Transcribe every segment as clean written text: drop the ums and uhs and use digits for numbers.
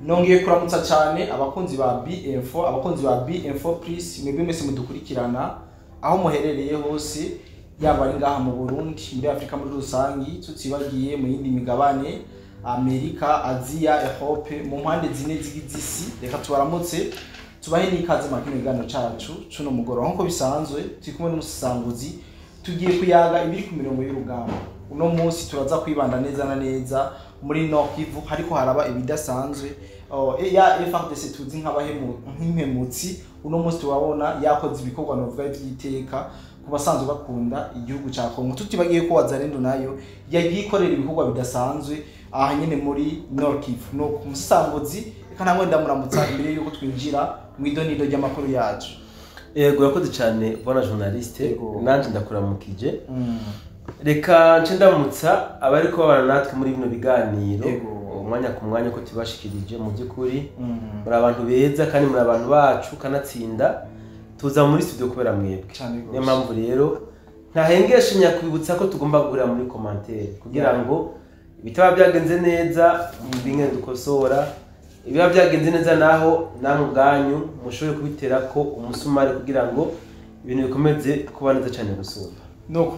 Nongeye kuramutsa cyane abakunzi ba B-Info, abakunzi ba B-Info Plus, mwebwe mwese mudukurikirana aho muherereye hose, yaba ari ngaha mu Burundi, muri Afrika muri rusangi, tutibagiye mu yindi migabane, Amerika, Aziya, Europe, mu mpande zine z'igize isi. Reka tubaramutse, tubahe n'ikaze mu kino kiganiro cacu cuno mugoroba. Nk'uko bisanzwe turi kumwe n'umusesanguzi, tugiye kuyaga ibiri ku mirongo y'urugamba. Uno munsi turaza kwibanda neza na neza muri Nord Kivu, hariko haraba ibidasanzwe. Ya FARDC tuzi nk'impemutsi, uno munsi tubabona yakoze ibikorwa novuga vy'iteka ku basanzwe bakunda igihugu ca Kongo, tutibagiye ko Wazalendo nayo yagiye ikorera ibikorwa bidasanzwe aha nyene muri Nord Kivu. No ku musanguzi, reka namwe ndamuramutsa imbere yuko twinjira mu idonido ry'amakuru yacu. Yego, yakoze cyane bwana journaliste, nanje ndakuramukije. Reka nce ndamutsa abariko babana natwe muri bino biganiro umwanya ku mwanya ko tubashikirije. Mu by'ukuri muri abantu beza kandi muri abantu bacu, kanatsinda tuza muri studio kubera mwebwe. Niyo mpamvu rero ntahengesha nyakwibutsa ko tugomba guhurira muri commentaire kugira ngo ibitaba byagenze neza bimwe dukosora, ibiba byagenze neza naho namwe ubwanyu mushobore kubitera ko umusumari kugira ngo ibintu bikomeze kuba neza cyane gusumba. No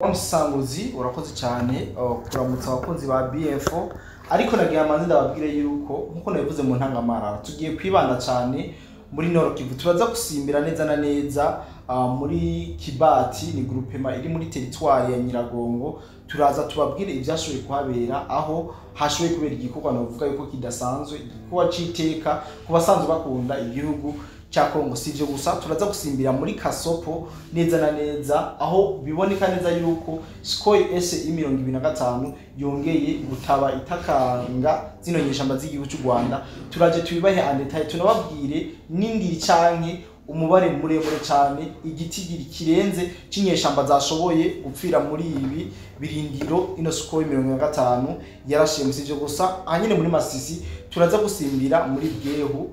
Musanguzi, urakoze cyane kuramutsa abakunzi ba B-Info, ariko nagiye amanze ndababwire yuko nkuko nabivuze mu ntangamarara tugiye kwibanda cyane muri Nord Kivu. Turaza gusimbira neza na neza muri Kibati, ni groupement iri muri territoire ya Nyiragongo. Turaza tubabwire ibyashoboye kuhabera, aho hashoboye kubera igikorwa novuga yuko kidasanzwe, igikorwa c'iteka ku basanzwe bakunda igihugu cya Kongo. Si ivyo gusa, turaza gusimbira muri Kasopo neza na neza, aho biboneka neza yuko Sukhoi SI 25 yongeye gutaba itakanga zino nyeshamba z'igihugu cy'u Rwanda. Turaje tubibahe en detail, tunababwire n'indiri canke umubare muremure cyane, igitigiri kirenze c'inyeshamba zashoboye gupfira muri ibi birindiro ino Sukhoi 25 yarashiye. Si ivyo gusa, ahanyene muri Masisi turaza gusimbira muri Bwehu,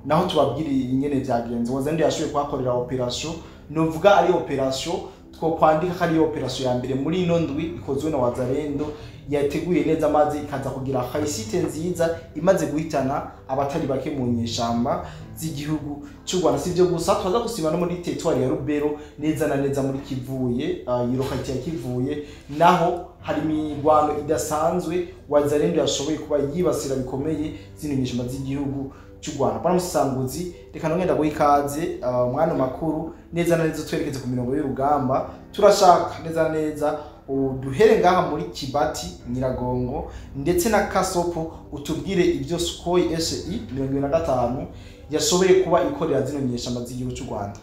naho tubabwire ingene vyagenze. Wazalendo yashoboye kuhakorera operation, novuga ari operation two kwandika ko ari operation ya mbere muri ino ndwi ikozwe na Wazalendo, yateguye neza maze ikaza kugira réussite nziza, imaze guhitana abatari bake mu nyeshamba z'igihugu cy'u Rwanda. Si ivyo gusa, twaza gusiba no muri territoire ya Rubero neza na neza muri Kivuye, uh, ya Kivuye, naho hari imigwano idasanzwe Wazalendo yashoboye kuba yibasira bikomeye zino nyeshamba z'igihugu cy'u Rwanda. Bwana Musanguzi, reka nongenda guha ikaze mwana makuru neza na neza twerekeze ku mirongo y'urugamba. Turashaka neza na neza uduhere ngaha muri Kibati, Nyiragongo ndetse na Kasopo, utubwire ibyo Sukhoi SI 25 yashoboye kuba ikorera zino nyeshamba z'igihugu cy'u Rwanda.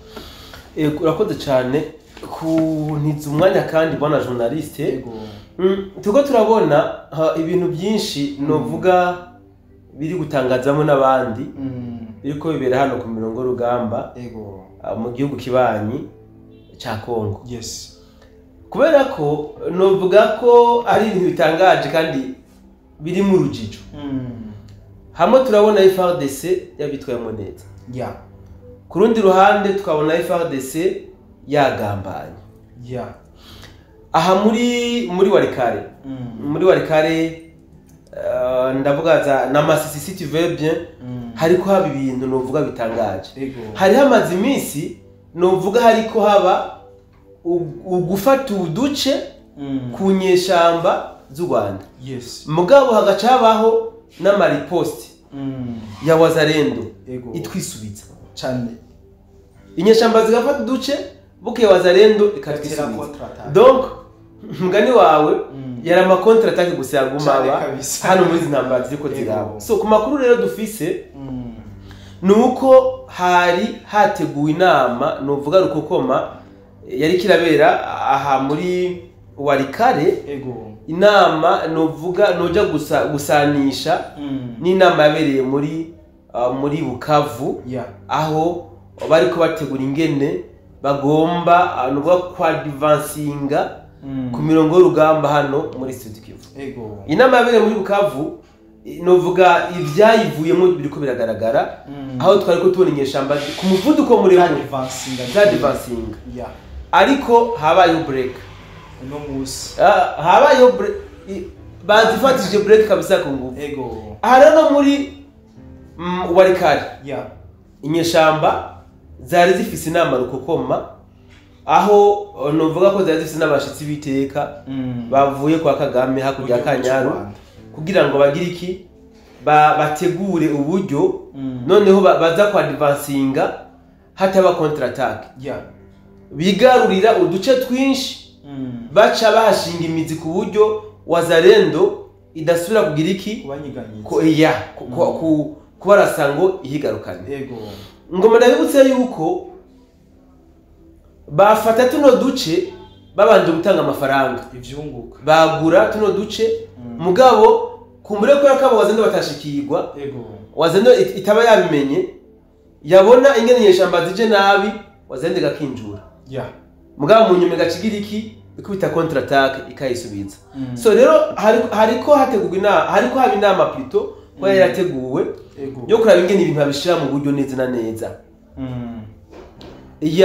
Urakoze cyane kuntiza umwanya kandi bwana journaliste. Tuko turabona ibintu byinshi novuga biri gutangazamo n'abandi biriko bibera hano ku mirongo y'urugamba mu gihugu kibanyi ca Kongo. Kubera ko novuga ko ari ibintu bitangaje kandi biri mu rujijo. Hamwe turabona FARDC yabitwayemo neza. Ku rundi ruhande tukabona FARDC yagambanye. Aha muri Walikale. Muri Walikale, ndavuga za na Masisi si tu veux bien, hariko haba ibintu novuga bitangaje. Hari hamaze iminsi novuga hariko haba ugufata uduce ku nyeshamba z'u Rwanda. Mugabo hagaca habaho n'amariposte ya Wazalendo itwisubiza cyane. Inyeshamba zigafata uduce, buke Wazalendo ikatwisubiza. Donc mugani wawe yari ama contre-attaque gusa yaguma aba hano muri izi ntambara ziriko ziraba. So ku makuru rero dufise nuko hari hateguwe inama novuga rukokoma yari kirabera aha muri Walikale. Inama novuga noja gusa gusanisha n'inama yabereye muri Bukavu, aho bariko bategura ingene bagomba novuga kwa advancinga ku mirongo y'urugamba hano muri Sud Kivu. Inama yabereye muri Bukavu novuga ivyayivuyemo biriko biragaragara, aho twari ko tubona inyeshamba ku muvuduko muremure za advancinga. Ariko habayeho break uno munsi. Habayeho bazifatije break kabisa ku ngufu. Ego. Aha rero no muri Walikale, inyeshamba zari zifise inama rukokoma, aho novuga ko zari zifise n'abashitsi b'iteka bavuye kwa Kagame hakurya ya Kanyaru, kugira ngo bagire iki, bategure uburyo noneho baza kwa advancinga hataba contre attaque, bigarurira uduce twinshi, baca bahashinga imizi ku buryo Wazalendo idasubira kugira iki, kubarasa ngo ihigarukane. Ngoma ndabibutse yuko bafata tuno duce babanje gutanga amafaranga, ivyunguka, bagura tuno duce, mugabo kumbure ko yakabo Wazalendo batashikirwa. Wazalendo itaba yabimenye, yabona ingene inyeshamba zije nabi, Wazalendo gakinjura. Mugabo mu nyuma gacigira iki, ikubita contre attaque ikayisubiza. So rero hariko hategurwa inama, hariko haba inama plutôt ko yari yateguwe yo kuraba ingene ibintu babishira mu buryo neza na neza.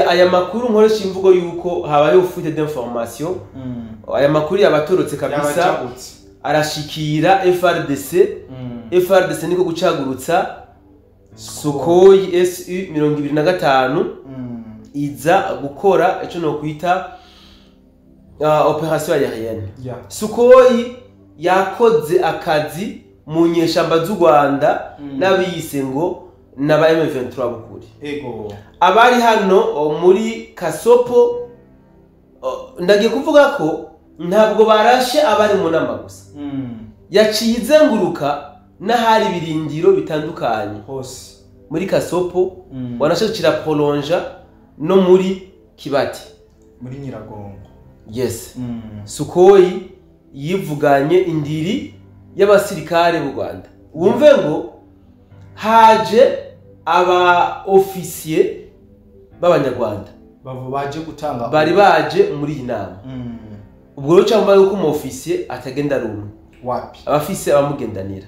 Aya makuru nkoresha imvugo yuko habayeho fuite d'information. Aya makuru yabatorotse kabisa, arashikira FRDC. FRDC niko gucagurutsa Sukhoi SU 25 iza gukora ico no kwita operation aérienne. Sukhoi yakoze akazi mu nyeshamba z'u Rwanda n'abiyise ngo n'aba M23 bukuri. Abari hano muri Kasopo, ndagiye kuvuga ko ntabwo barashe abari mu nama gusa. Yaciye izenguruka n'ahari ibirindiro bitandukanye hose muri Kasopo, wanashakira prolonja no muri Kibati, muri Nyiragongo. Yes. Sukhoi yivuganye indiri y'abasirikare b'u Rwanda. Wumve ngo haje aba officier b'abanyarwanda baje gutanga, bari baje muri iyi nama. Ubwo rero cyangwa yuko umu officier atagenda rumwe, wapi abafise abamugendanira.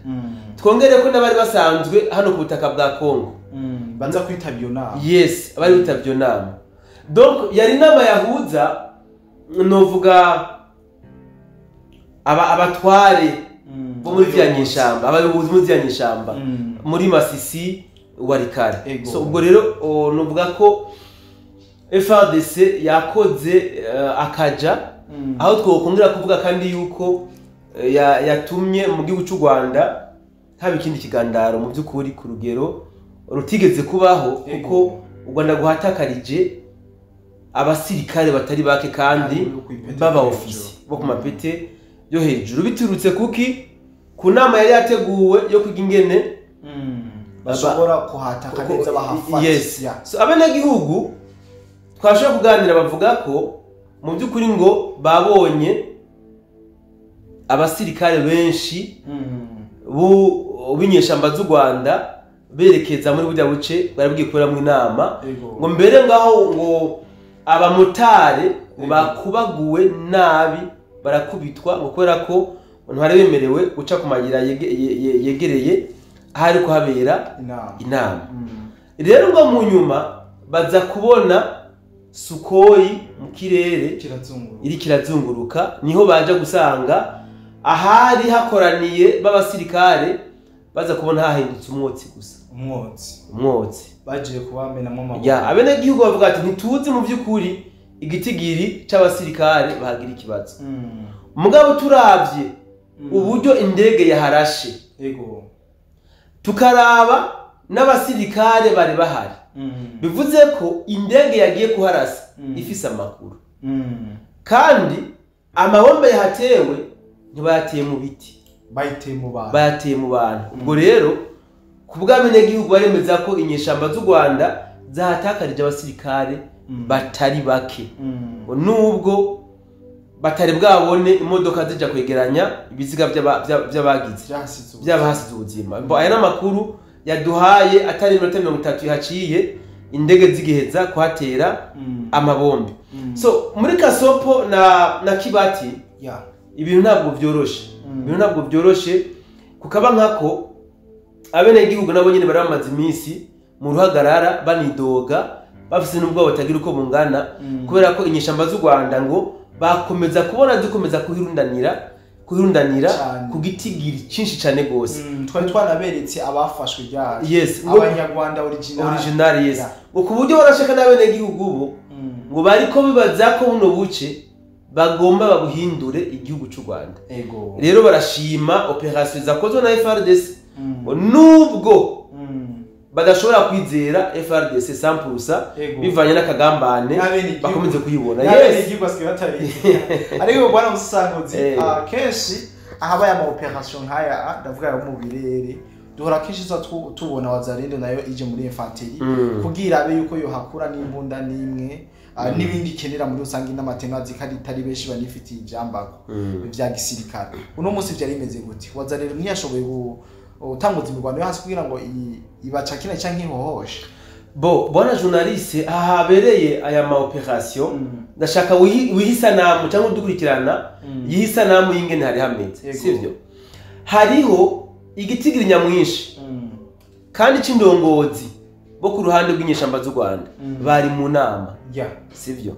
Twongere ko n'abari basanzwe hano ku butaka bwa Kongo baza kwitaba iyo nama. Yes, abari bitavye iyo nama. Donc yari inama yahuza novuga abatware bo muri vya nyeshamba, abayobozi muri vya nyeshamba muri Masisi, Walikale. So ubwo rero novuga ko FARDC yakoze akaja, aho twokongera kuvuga kandi yuko yatumye mu gihugu cy'u Rwanda haba ikindi kigandaro mu by'ukuri ku rugero rutigeze kubaho, kuko u Rwanda guhatakarije abasirikare batari bake kandi baba ofisi bo ku mapete yo hejuru, biturutse kuki ku nama yari yateguwe yo kwiga ingene bashobora kuhataka neza bahafata. Yes. So abenegihugu twashobora kuganira bavuga ko mu by'ukuri ngo babonye abasirikare benshi b'inyeshamba z'u Rwanda berekeza muri burya buce bari bugiye kubera mu inama, ngo mbere ngaho ngo abamotari bakubaguwe nabi barakubitwa, ngo kubera ko ntwari bemerewe guca ku mayira yegereye ahari kuhabera inama. Rero ngo mu nyuma baza kubona Sukhoi mu kirere iri kirazunguruka, niho baje gusanga ahari hakoraniye b'abasirikare, baza kubona hahindutse umwotsi gusa. Umwotsi bagiye kubamenamo amabuye. Abenegihugu bavuga ati ntituzi mu by'ukuri igitigiri c'abasirikare bahagira ikibazo. Mugabo turavye uburyo indege yaharashe, tukaraba n'abasirikare bari bahari, bivuze ko indege yagiye kuharasa ifise amakuru, kandi amabombe yahatewe ntibayateye mu biti, bayateye mu bantu. Ubwo rero ku bw'abenegihugu baremeza ko inyeshamba z'u Rwanda zahatakarije abasirikare batari bake, nubwo batari bwabone imodoka zija kwegeranya ibiziga by'abagize by'abahasize ubuzima. Aya n'amakuru yaduhaye atari iminota 30 yaciye indege zigiheza kuhatera amabombe. So muri Kasopo na Kibati ibintu ntabwo byoroshe. Ibintu ntabwo byoroshe kukaba nkako abenegihugu nabo nyine baramaze iminsi mu ruhagarara banidoga bafise n'ubwoba butagira uko bungana, kubera ko inyeshamba z'u Rwanda ngo bakomeza kubona zikomeza kuhirundanira ku gitigiri cinshi cane gose. Twari twanaberetse abafashwe ryari. Yes, abanyarwanda original. Yes. Ngo ku buryo barashaka n'abene gihugu ubu ngo bariko bibaza ko buno buce bagomba babuhindure igihugu cy'u Rwanda. Rero barashima operation zakozwe na FARDC, nubwo badashobora kwizera FARDC 100% bivanye n'akagambane bakomeze kuyibona. Yes, igihugu asigaye batabizi. Ariko bwana Musanguzi, kenshi ahabaye ama operation nkaya ndavuga yo mu birere, duhora kenshi tubona Wazalendo nayo ije muri infanterie kugira abe yuko yohakura n'imbunda n'imwe n'ibindi kenera muri rusangi n'amatema zikari tari benshi banifitiye ivyambako vya gisirikare. Uno munsi vyari bimeze gute? Wazalendo ntiyashoboye utanguza imirwano yo hasi kugira ngo ibacakina canke ihohoshe. Bo bwana journaliste, ahabereye aya ma operation ndashaka wihisanamu cyangwa udukurikirana yihisanamu y'ingene hari hameze, sivyo? Hariho igitigiri nyamwinshi kandi c'indongozi bo ku ruhande rw'inyeshamba z'u Rwanda bari mu nama, sivyo?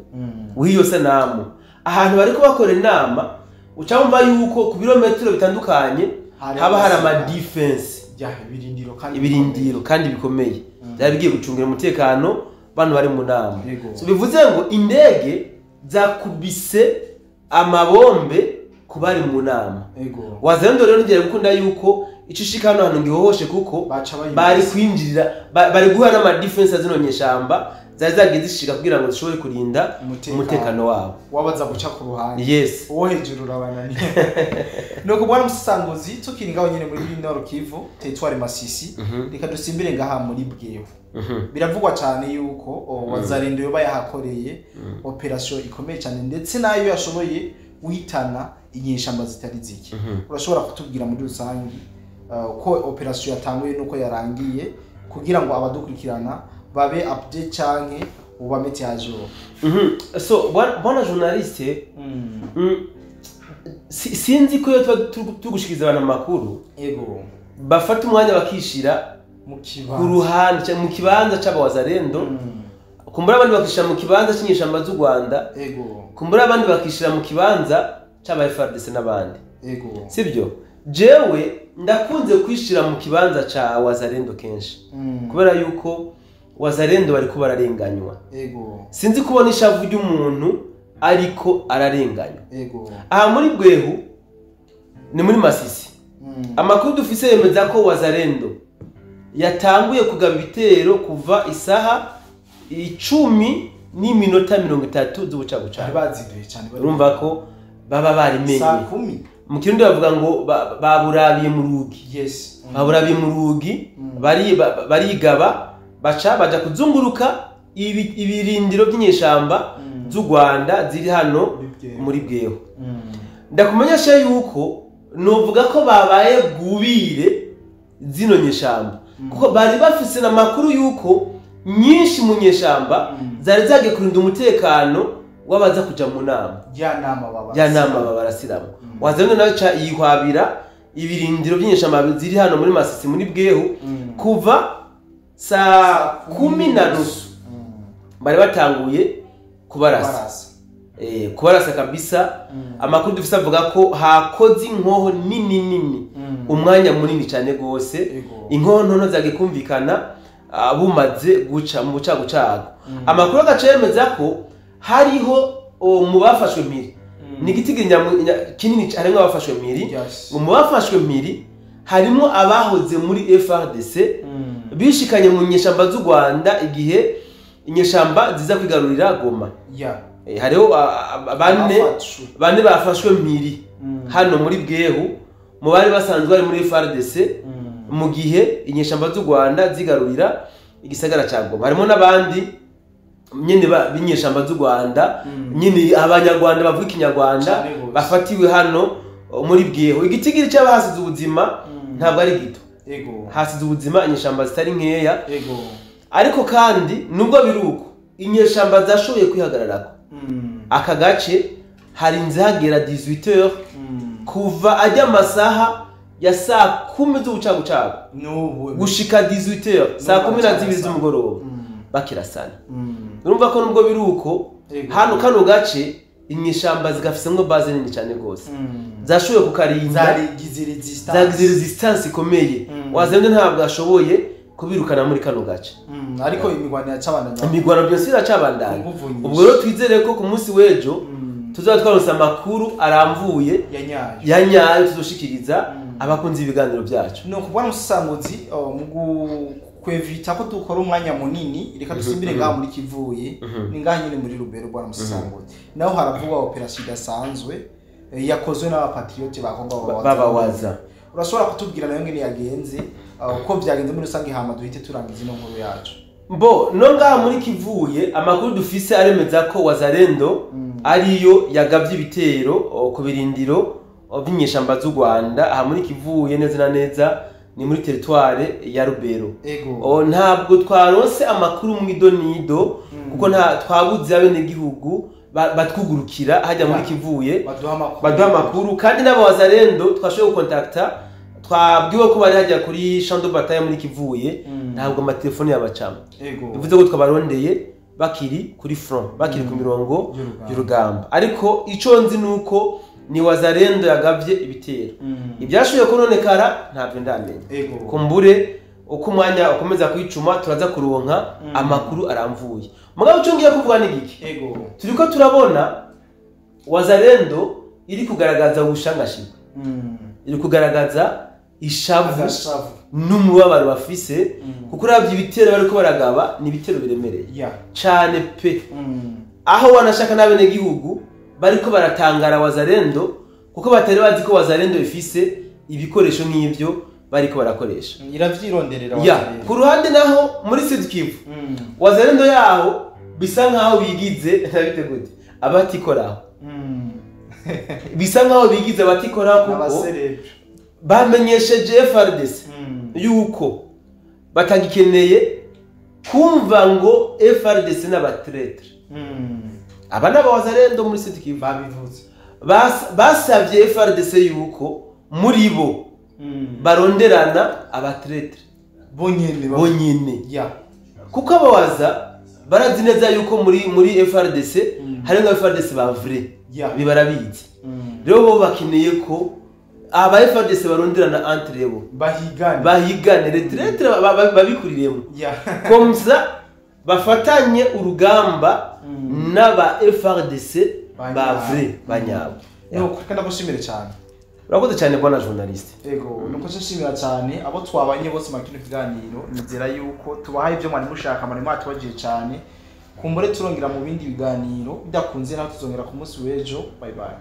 Wiyo sanamu ahantu bariko bakora inama ucamva yuko ku birometero bitandukanye haba hari ama defense, ibirindiro kandi bikomeye byari bigiye gucungira umutekano bantu bari mu nama. So bivuze ngo indege zakubise amabombe ku bari mu nama. Wazalendo rero ngiye gukunda yuko icishika hano hantu ngihohoshe kuko bari kwinjirira bari guha n'ama defense zino nyeshamba zari zagiye zishika kugira ngo zishobore kurinda umutekano wabo. Wabaza guca ku ruhande. Yes. Uwo hejuru urabananiye. Nuko bwana Musanguzi, tukiri ngaho nyene muri Nord Kivu, territoire Masisi, reka dusimbire ngaha muri Bweho. Biravugwa cyane yuko Wazalendo yoba yahakoreye operation ikomeye cyane ndetse nayo yashoboye guhitana inyeshamba zitari zike. Urashobora kutubwira muri rusangi ko operation yatanguye nuko yarangiye kugira ngo abadukurikirana babe update canke ubamete ajo? So bwana journaliste, sinzi ko iyo tugushikiza abantu amakuru bafata umwanya bakishira ku ruhande mu kibanza c'abawazalendo, kumbura abandi bakishira mu kibanza c'inyeshamba z'u Rwanda, kumbura abandi bakishira mu kibanza c'aba FARDC n'abandi. Sivyo? Jewe ndakunze kwishira mu kibanza ca Wazalendo kenshi kubera yuko Wazalendo bariko bararenganywa. Sinzi kubona ishavu ry'umuntu ariko ararenganywa. Aha muri Bwehu ni muri Masisi. Amakuru dufise yemeza ko Wazalendo yatanguye kugaba ibitero kuva isaha 10:30 z'ubucagucagu. Baziduye cyane. Urumva ko baba barimenye. Saa 10. Mu kirundi bavuga ngo baburabiye mu rugi. Yes. Baburabiye mu rugi, barigaba baca baja kuzunguruka ibirindiro by'inyeshamba z'u Rwanda ziri hano muri Bweho. Ndakumenyesha yuko novuga ko babaye gubire zino nyeshamba, kuko bari bafise n'amakuru yuko nyinshi mu nyeshamba zari zagiye kurinda umutekano w'abaza kuja mu nama. Ya nama babarasiramo. Wazalendo nayo ca yihwabira ibirindiro by'inyeshamba ziri hano muri Masisi muri Bweho kuva saa 10:30 bari batanguye kubarasa. Kubarasa kabisa. Amakuru dufise avuga ko hakoze inkoho nini nini umwanya munini cyane gose. Inkoho ntono zagiye kumvikana bumaze guca mu bucagucago. Amakuru agaca yemeza ko hariho mu bafashwe mpiri, ni igiti kinini harimo abafashwe mpiri. Mu bafashwe mpiri harimo abahoze muri FARDC bishikanye mu nyeshamba z'u Rwanda igihe inyeshamba ziza kwigarurira Goma. Hariho bane bafashwe mpiri hano muri Bwehu mu bari basanzwe bari muri FARDC mu gihe inyeshamba z'u Rwanda zigarurira igisagara ca Goma. Harimo n'abandi nyene b'inyeshamba z'u Rwanda, nyene abanyarwanda bavuga ikinyarwanda bafatiwe hano muri Bwehu. Igitigiri c'abahasize ubuzima ntabwo ari gito. Hasize ubuzima inyeshamba zitari nkeya. Ariko kandi nubwo biruko inyeshamba zashoboye kwihagararako. Aka gace harinze hagera 18h kuva ajya amasaha ya saa 10 z'ubucagucagu gushika 18h, saa 12 z'umugoroba. Bakirasana. Urumva ko nubwo biruko hano kano gace inyeshamba zigafisemwo base nini cyane gose, zashoboye kukarinda, zagize resistance ikomeye. Wazalendo ntabwo ashoboye kubirukana muri kano gace, ariko imigwano yacabandanya, imigwano byose iracabandanya. Ubwo rero twizere ko ku munsi w'ejo tuzaba twaronse amakuru aramvuye ya nyayo tuzoshikiriza abakunzi ibiganiro byacu. No kubona umusasanguzi mu kwevita ko dukora umwanya munini, reka dusimbire ngaha muri Kivuye, ni ngaha nyine muri Rubero. Bwana musasanguzi, naho haravugwa operation idasanzwe yakozwe n'abapatriote ba Kongo babawaza. Urashobora kutubwira nayo ngene yagenze, uko byagenze muri rusange, hama duhite turangiza ino nkuru yacu? Bo no ngaha muri Kivuye amakuru dufise aremeza ko Wazalendo ariyo yagavye ibitero ku birindiro by'inyeshamba z'u Rwanda aha muri Kivuye, neza na neza ni muri territoire ya Rubero. Ntabwo twaronse amakuru mu idonido kuko nta twabuze abene gihugu batwugurukira hajya muri Kivuye baduha amakuru, kandi n'aba Wazalendo twashoboye gukontakta, twabwiwe ko bari hajya kuri champ de bataille muri Kivuye, ntabwo amatelefone yabacamo. Bivuze ko twabarondeye bakiri kuri front, bakiri ku mirongo y'urugamba. Ariko ico nzi nuko ni Wazalendo yagavye ibitero, ibyashoboye kononekara ntabyo ndamenya. Kumbure uko umwanya ukomeza kwicuma turaza kuronka amakuru aramvuye. Mugabo ico ngiye kuvuga ni giki? Turiko turabona Wazalendo iri kugaragaza ubushangashirwe, iri kugaragaza ishavu n'umubabaro bafise, kuko uravye ibitero bariko baragaba ni ibitero biremereye cane pe. Aho wanashaka n'abene gihugu bariko baratangara Wazalendo, kuko batari bazi ko Wazalendo ifise ibikoresho nk'ivyo bariko barakoresha. Iravyironderera Wazalendo. Ku ruhande naho muri Sud Kivu, Wazalendo yaho bisa nkaho bigize ntabite gute abatikoraho. Bisa nkaho bigize abatikoraho kuko bamenyesheje FARDC yuko batagikeneye kumva ngo FARDC n'abatretre. Aba n'aba Wazalendo muri Sud Kivu babivuze, basavye FARDC yuko muri bo baronderana abatretre bonyene. Kuko abawaza barazi neza yuko muri FARDC hari nka FARDC ba vrai bibarabizi. Rero bo bakeneye ko aba FARDC baronderana entre bo bahigane retraite babikuriremo, comme ça bafatanye urugamba n'aba FARDC ba vrai banyabo. No kandi ndagushimire cyane. Urakoze cyane bwana journaliste. Ego, nuko nshimira cyane abo twabanye bose mu kino kiganiro, nizera yuko tubahaye ibyo mwari mushaka, mwari mwatubagiye cyane. Kumbure turongera mu bindi biganiro bidakunze, naho tuzongera ku munsi w'ejo. Bye bye.